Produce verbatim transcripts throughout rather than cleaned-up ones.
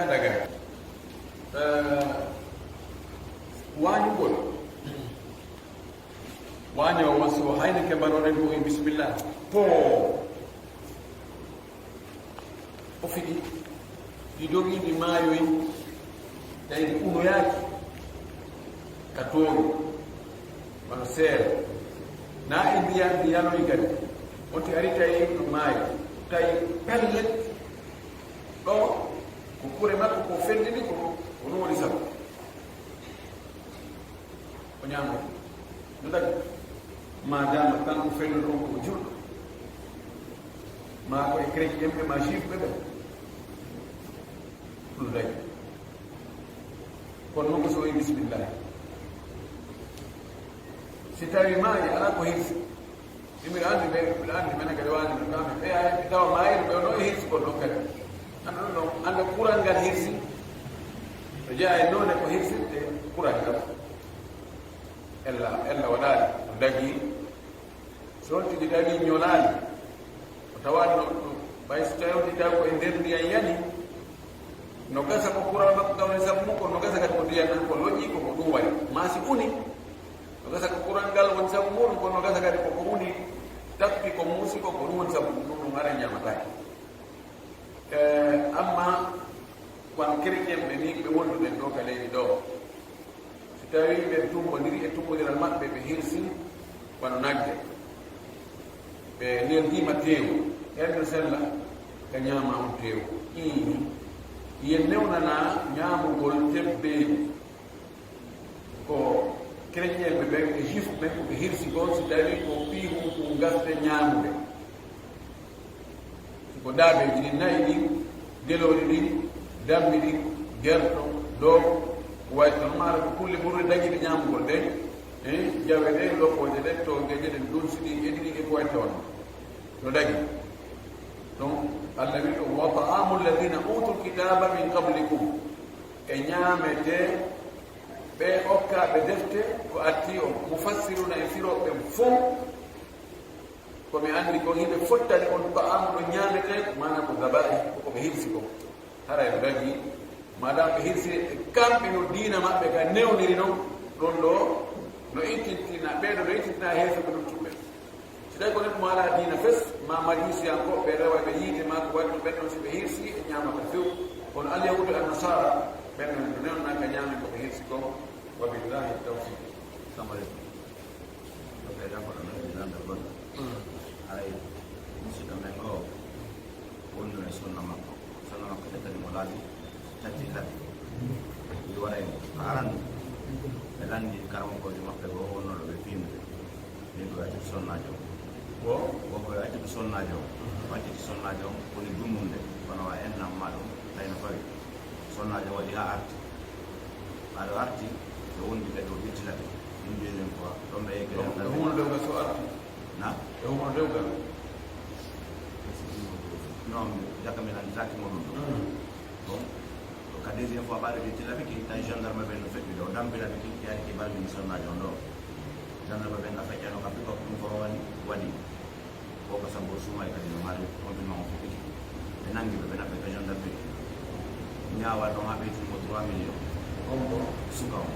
Daga. Eh, waañugol. Waañoowo, si o haynike mbaroɗen ko e bisimilla. Poo. O fiɗi. Ɗi dogi, ɗi maayoyi. Tawi ɗi unoyaaki. Ka toowi. Wano seere. Na e ndiyam, ndi yaloyi kadi. Wonti ari tawi no maayi. Tawi pellet. Ɗo, ko kure makko ko fellini ko, ko ɗum woni sabu. O ñaamo. No dagi. Ma dama kanko felluɗo on ko julɗo. Ma ko e chrétien ɓe, ma juif ɓe ɓe. Ɗum dagi. Kono noon ko so o yi bisimillahi. Si tawi maayi, alaa ko hirsi. Mbiɗa anndi ɓe, mbiɗa anndi menen kadi waani no kamɓe ɓe ay, ɓe tawa maayino ɓe no e hirsi kon ɗon kadi. Annda ɗum ɗon, annda kural ngal hirsi. No jeyaa e noone ko hirsirte kural ngal. Ella, ella waɗaali, no dagi. So on tigi tawi ñolaali, o tawaani no, no, ɓay so tawi on tigi tawi ko e nder ndiyan yani, no gasa ko kural makko ngal woni sabu mum, kono no gasa kadi ko ndiyan nan ko loƴƴi, ko ko ɗum waɗi. Maa si uni, no gasa ko kural ngal woni sabu muɗum, kono no gasa kadi ko ko uni tappi, ko muusi ko, ko ɗum woni sabu mum, ɗum ɗum haray ñaamataake. Eh, amma kono chrétien ɓe ni ɓe wonduɗen ɗo ka leydi ɗo, si tawi ɓe tumbodiri e tumbodiral maɓɓe, ɓe hirsi wano nagge, ɓe neldiima teewu, henno sella ka ñaama on teewu. Iihi, yen newnana ñaamugol tebbeeli. Ko chrétien ɓe ɓen e juif ɓen ko ɓe hirsi ko, si tawi ko piihun kun gasde ñaamude. Si ko daabeeji ɗin, na'i ɗin, gelooɗi ɗin, dammi ɗin, gerto, doobo, ko wayi toon, maara ko kulle ɓurɗe dañiiɗe ñaamugol ɗen, e jawe ɗe, lobbooje ɗen, toogeeje ɗen, dunsi ɗin, e ɗiɗi e ko wayi toon. No dagi. Donc, Allah wi ɗo, "Wa ta'amu alladhina utul kitaba min qablikum." E ñaametee ɓe okkaaɓe defte ko atti on, mufassiruna e firooɓe ɓen fow. Ko mi anndi ko hiɓe fottani on ta'amu ɗo ñaametee, maana ko daba'i, ko ko ɓe hirsi ko. Haray no dagi, madame ɓe hirsi e kamɓe no diina maɓɓe ka newniri non, ɗon ɗo no ittintina, ɓee ɗo no ittintina heeso ɓe luttuɓe. Si tawi ko neɗɗo mo alaa diina fes, ma majusiyankooɓe, ɓe rewa ɓe yiite ma ko waɗi ɗum, ɓen ɗon si ɓe hirsi, ɓe ñaamata few. Kono alyahuudu e annasara, ɓen ɗon no newna ka ñaamen ko ɓe hirsi kon. Wa billahi tawfiq. Salamu aleykum. Ɗo kay jam ko ɗon, mi nanda goɗɗo. Mm. Haray, musidɗo men o, wonno e sunna makko. Sunna makko ƴettani mo laabi tati tati. Mi waɗay mo. Ko aran, ɓe lanndi karamokoojo maɓɓe goo wonnooɗo ɓe fiinude. Min ko acciti sonnaajo. Wo? Wo ko acciti sonnaajo. Ko acciti sonnaajo woni dumunde, kono wa en namma ɗum, tawi no fawi. Sonnaajo waɗi haa arti. Haa ɗo arti, ɓe wondi kadi o ƴetti laɓi. Une deuxième fois, ɗon ɓe yegge ɗon. Ɗo huno dewgal so arti. Na? Ɗo huno dewgal. Non, jaka min annditaaki mo ɗum ɗo. Mm. Bon, ko ka deuxième fois ɓaaɗo ƴetti laɓi ki, tawi gendarme ɓen no feƴƴude. O dampi laɓi ki, yaari ki balmi sonnaajo on ɗo. Gendarme ɓen ka feƴƴano ka pick-up ɗum ko rowani, waɗi. Ko ka sabu o suumay kadi no mari confinement o fuɗɗiti. Ɓe nangi ɓe, ɓe naɓɓi ka gendarmerie. Ñaawal ɗon haa ɓe ittude mo trois millions. On ko suka on.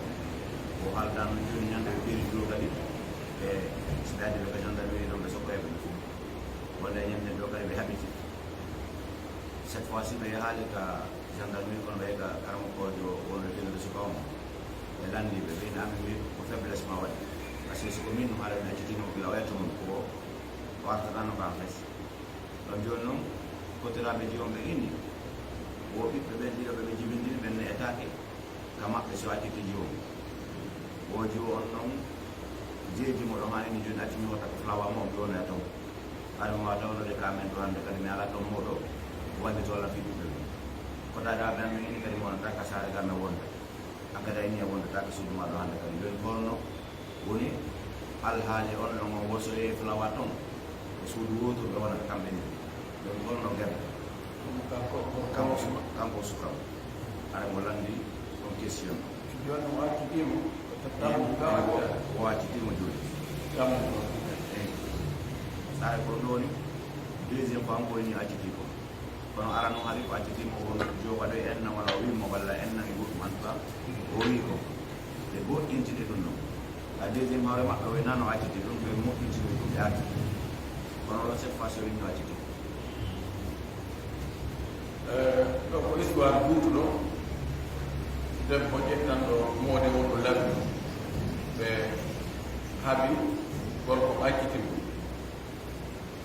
O haalda noon jooni ñande ɓe ɓeeri duro kadi. E so ɓe addi ɓe ka gendarmerie ɗon ɓe sokkoye ɓe ɓe fof. Wonde e ñande ɗo kadi ɓe haɓiti. Cette fois ci ɓe yahaali ka gendarmerie kono ɓe ka karamokoojo wonde fillode suka on. Ɓe lanndi ɓe ɓe naami mi ko faiblesse ma waɗi. Parce que so ko min ɗum haala mi accitino gila o yetto mum ko o artatano ka fes. Ɗon jooni noon, kotiraaɓe jiwon ɓe inni, wo ɓiɓɓe ɓen ɗiɗo ɓe ɓe jibindiri ɓen ne etaake ka maɓɓe si o acciti jiwo. Wo jiwo on noon, jeeji mo ɗo haa inni jooni acci mi hoota ko flawa mo o joona e toon. Haɗa mo waawa tawnude ka men to hannde kadi mi alaa toon mo ɗo, wallito Allah fii ɓiɓɓe ɓen. Kotiraaɓe amen inni kadi mi wonata ka saare ga men wonde. Hankadi a inni a wondataa ka suudu maa ɗo hannde kadi. Jooni holno woni alhaali on no mo wosoyee flawa ton? Ko suudu wooturu ɓe wonata kamɓe ni. Jooni holno gere? Kanko, kanko suka, kanko suka. Hara mo lanndi on question. Jooni mo accitii mo, ko tammo ka o accitii mo jooni. Tammo ko. Eyi. Saare ko ɗo woni deuxième fois ko ni accitii ko. Kono arano hari ko accitii mo on jooga ɗo en na wala o Deuxième hoore maɓɓe o waynaano acciti ɗum, ɓe moƴƴintini ɗum ɓe arti. Kono ɗo cette fois ci o winno acciti. Eh, ɗo ko histoire juutuɗo. Debbo ƴettanɗo moode wonɗo labbi, ɓe haaɓi gorko acciti mo.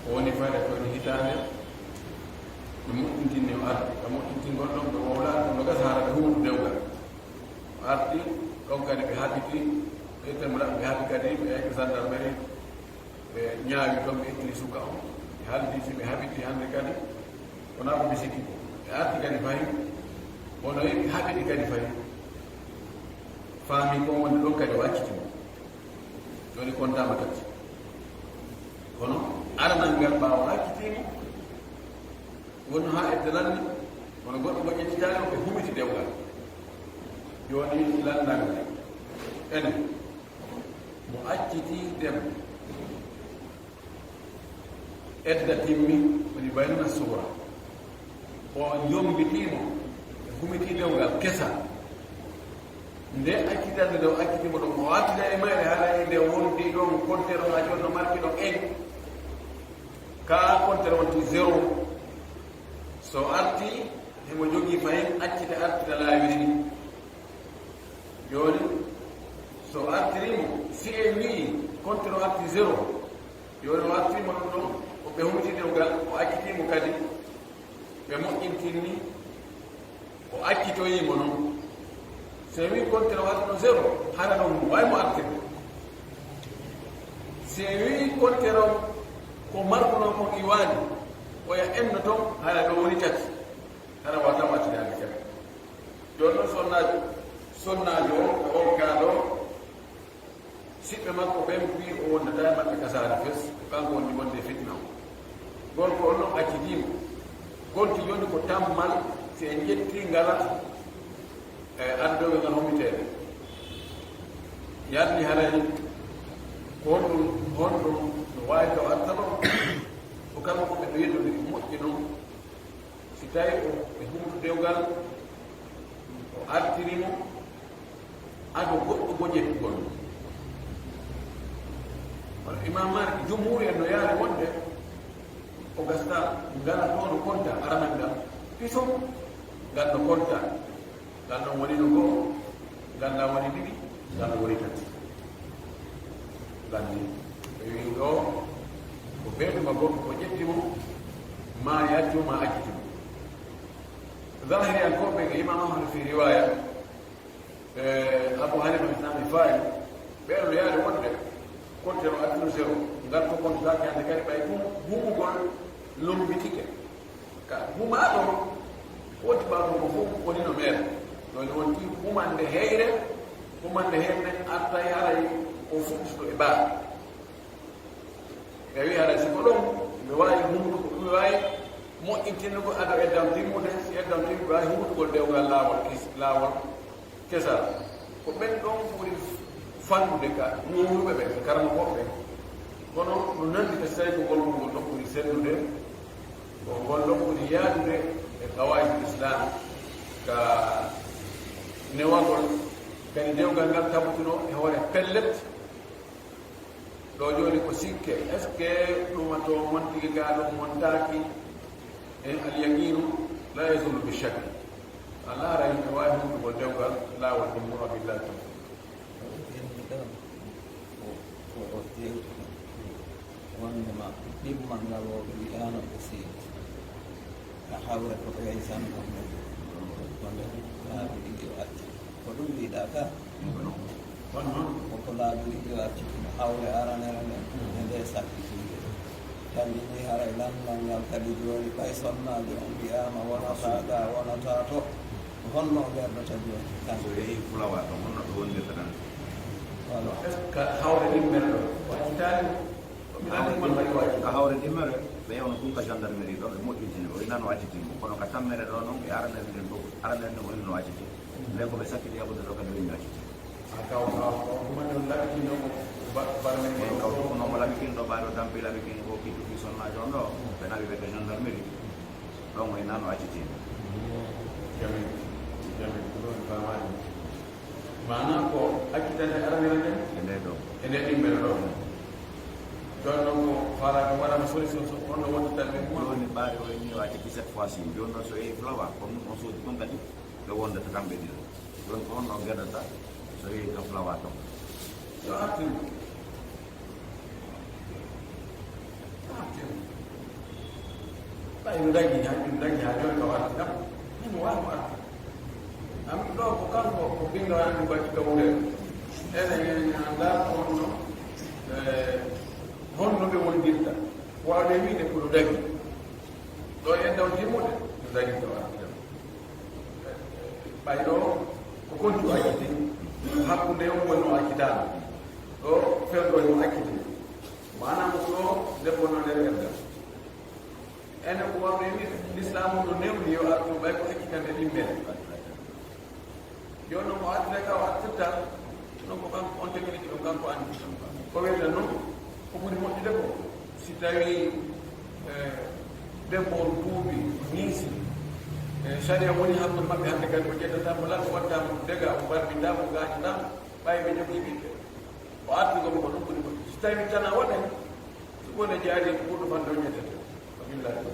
O woni fayde ko woni hitaande. Ɓe moƴƴintinni o arti. Ka moƴƴintingol ɗon ɓe wowlaani ɗum no gasa hara ɓe huutu dewgal. O arti ɗon kadi ɓe haɓiti, ɓe temra ɓe haɓi kadi ɓe yahti gendarmerie. Ɓe ñaawi toon, ɓe ittiri suka on, ɓe haaldi si ɓe haɓiti hannde kadi. Wonaa ko ɓe sikki ko. Ɓe arti kadi fayi. Kono ɓe haɓiti kadi fayi. Faami ko woni ɗon kadi o acciti mo. Jooni kontaama kadi. Kono aranal ngal ɓaawo acciti mo. Wonno haa edda lanni, kono goɗɗo mo ƴettitaani o ɓe humiti dewgal. Jooni lanndal ngal. Ene, mo acciti debbo. Edda timmi, woni baynuna suura. O jombitiimo, ɓe humiti dewgal kesa. Nde accitande ɗo accitimo ɗo, o attida e mayre haala e nde wondi ɗon kontere o ajon no marki ɗon en. Ka kontere wonti zéro. So arti, himo jogii fahin accita artita laawi ɗiɗi. Jooni, so artirimo, si en wi'i kontere o arti zéro, jooni o artirimo ɗum ɗon, o ɓe humiti dewgal, o accitimo kadi, ɓe moƴƴintinni, o accitoyii mo noon. So en wii kontere o artuno zéro, hara noon mo waawi mo artirde. So en wii kontere o ko markuno kon iwaani, oya enno toon, hara ɗo woni tati. Hara wata wattidaade kadi. Jooni noon sonnaajo, sonnaajo o, e on kaa ɗo, siɓɓe makko ɓen mbii o wondata e maɓɓe kasaare fes, ko kanko woni wonde e fitna o. Gorko on noon accidiimo. Gonti jooni ko tammal, si en ƴettii ngala, e, addowe ngal homiteede. Yarni haray ko honɗum, honɗum no waawi taw arta ɗon? Ko kanko ko ɓe no yeddondiri moƴƴi noon. Si tawi o e huutu dewgal, o artiri mo ado goɗɗo goƴetugol mo. Kono Imam Malik, jumhur en no yaari wonde o gasta, ngala toon no konta aranal ngal, piso ngal no konta. Ngal ɗon woni no go'o, ngal ɗon woni ɗiɗi, ngal ɗon woni tati. Ngal ni, ɓe wi'i ɗo, ko beetuma gorko ko ƴetti mo, ma yaccu ma acciti mo. Zahiriyankooɓe e Imam Ahmad fi riwaya, e Abu Hanifa mi faami faayi, ɓe ɗo yaade wonde, kontere o artuno zéro, ngal ko kontaake hannde kadi ɓay ɗum gumugol lombitike. Ka humaa ɗon, wonti ɓaaɗo ko fof woni no meere. Ɗon wonti humande heyre, humande heyre nden artay haray o fuɗɗutuɗo e baa. Ɓe wi haray siko ɗon, ɓe waawi humtugo, ɓe waawi moƴƴintinnugo ado eddan timmude, si eddan timmude, ɓe waawi humtugol dewgal laawol kis-, laawol. Kesal, ko ɓen ɗon ɓuri fanɗude ka mawnuɓe ɓen, karamokooɓe ɓen. Kono no nanndi ka sey ko ngol, ngol ɗon ɓuri sellude, ko ngol ɗon ɓuri yaadude e qawaayidul Islam, ka newagol, kadi dewgal ngal tabutuno e hoore pellet. Ɗo jooni ko sikke, est-ce que ɗumato mon tigi gaa ɗum montaaki? En al yaqinu la yazulu bi shakk. A laara yimɓe waawi huntugol dewgal laawol ɗum mo abillahi tawfiq. Ɗum ɗon ko, ko o jewti ɗum. Wonde ma ɗimmal ngal o ɓe wi'aano ɓe seedi. Ka hawre ko ɓe sanno ko nder laabi ɗiɗi o acci. Ko ɗum wiɗa ka? Kono ko ko laabi ɗiɗi o acci ɗum hawre aranere nden e nde sakkitinde. Kadi ni haray lanndal ngal kadi jooni ɓay sonnaajo on wi'aama wonata ga, wonata to. Ko honno o ɓerdata jooni? Kan. So yehi fulawa to honno ɓe wondirta ɗan? Voilà. Est-ce que hawre ɗimmere ɗo o accitaani? Ko mi anndi mon mari waaji. Ka hawre ɗimmere, ɓe yewno ɗum ka gendarmerie ɗo, ɓe moƴƴintini, o inano accitin mo. Kono ka tammere ɗo noon, e aranere nden ɗo, aranere nden o inano accitin. Nden ko ɓe sakkiti yaɓude ɗo kadi o inni accitin. A kaw, kaw, kaw, ɗum woni on laɓikinɗo mo ba-, barme mo. Eyi, kaw ɗum ko noon mo laɓikinɗo, ɓaaɗo dampi laɓikin ko kiddu fi sonnaajo on ɗo. Ɓe nawi ɓe ka gendarmerie. Ɗon o inano accitin. Jamin, jamin, ko ɗum en faamaani. Maanaa ko accitande aranere nden? E nde ɗo. E Jooni noon so yehi Flawa, kono ɗum on soodi ɗum kadi ɓe wondata kamɓe ɗiɗo. Jooni ko honno geɗata so yehi ka Flawa toon? Yo artin. Yo artin. Ɓay ɗum dañi ha, ɗum dañi ha jooni ka warti kam. Min mi wawa artu. Am ɗo ko kanko ko binndo an ɗum bacci ka wure. Ene ñaña nda honno, eh, honno ɓe wondirta. Wawde wiide ko ɗum dañi. Ɗo en ɗon timmude, ɗum dañi ɗo artu. Ɓay ɗo ko kontu acciti, hakkunde on woni o accitaano. Ɗo felɗo yo acciti. Maanaam ko ɗo debbo no nder enɗam. Ene ko wawde wiide, l'islam no newni yo artu ɓay ko accitande ɗimmere. Jooni noon o artira ka o artirta, noon ko kanko on technique ɗon kanko anndi. Ko wiyata noon, ko ɓuri moƴƴude ko si tawi, eh, debbo on tuubi, niisi, eh, sariya woni hakkunde maɓɓe hannde kadi o ƴettata mo lan, o watta mo dega, o barminda mo, gañata mo, ɓay ɓe jogii ɓiɓɓe. O arti ko mo ko ɗum ɓuri moƴƴude. Si tawi tan a waɗay, so woni jaari ko ɓurɗo fanɗo ñettete. Wabillahi.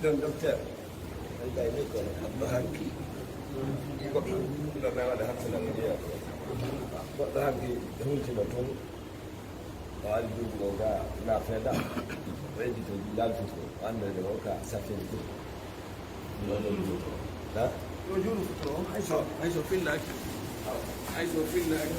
Ɗon docteur, en ɓay ni ko haɗɗo hanki. Goɗɗo ɗo ɓe waɗa hakkilal jeeya. Goɗɗo hanki ɓe hultino toon. O ari duuɓi ɗo ga na feeda. O eddi to yaltuto. O annda de o ka safin ko. Ha? Yo juulu futuro, hay so, hay so fillaaki. Hay so fillaaki.